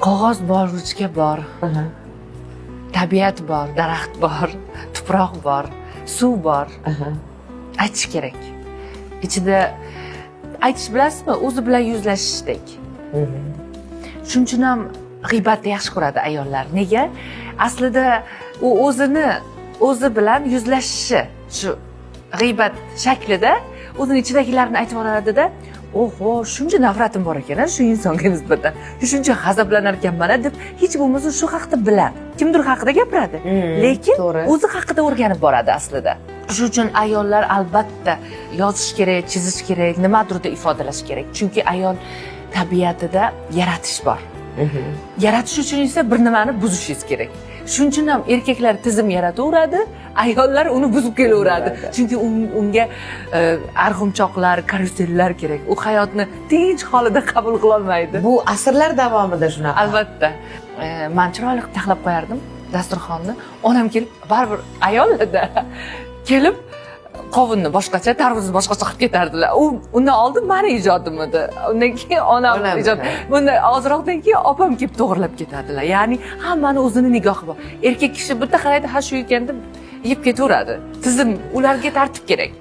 Qog'oz bor, ruchka bor, tabiat bor, daraxt bor, tuproq bor, suv bor. Aytish kerak. Ichida aytish, bilasizmi, o'zi bilan yuzlashishdek. Shuning uchun ham g'iybatni yaxshi ko'radi ayollar. Nega? Aslida u o'zini o'zi bilan yuzlashishi shu g'iybat shaklida, o'zini ichidagilarni aytib yuboradida, "Oho, shuncha nafratim bor ekan a shu insonga nisbatan, shuncha g'azablanar ekanman a", deb hech bo'lmasa shu haqda biladi. Kimdir haqida gapiradi, lekin o'zi haqida o'rganib boradi aslida. Shuning uchun ayollar albatta yozish kerak, chizish kerak, nimadirda ifodalash kerak, chunki ayol tabiatida yaratish bor. Yaratish uchun esa bir nimani buzishingiz kerak. Shuning uchun ham erkaklar tizim yarataveradi, ayollar uni buzib kelaveradi, chunki unga arg'imchoqlar, karusellar kerak. U hayotni tinch holida qabul qilolmaydi. Bu asrlar davomida shunaqa. Albatta. Man chiroyli qilib taxlab qo'yardim dasturxonni. Onam kelib, baribir ayollarda, kelib qovunni boshqacha, tarvuzni boshqacha qilib ketardilar. U undan oldin mani ijodim edi, undan keyin onam Onam, ijod. Bundan ozroqdan keyin opam kelib to'g'irlab ketadilar. Ya'ni hammani o'zini nigohi bor. Erkak kishi bitta qaraydi, "Ha, shu ekan", deb yeb ketaveradi. Tizim, ularga tartib kerak.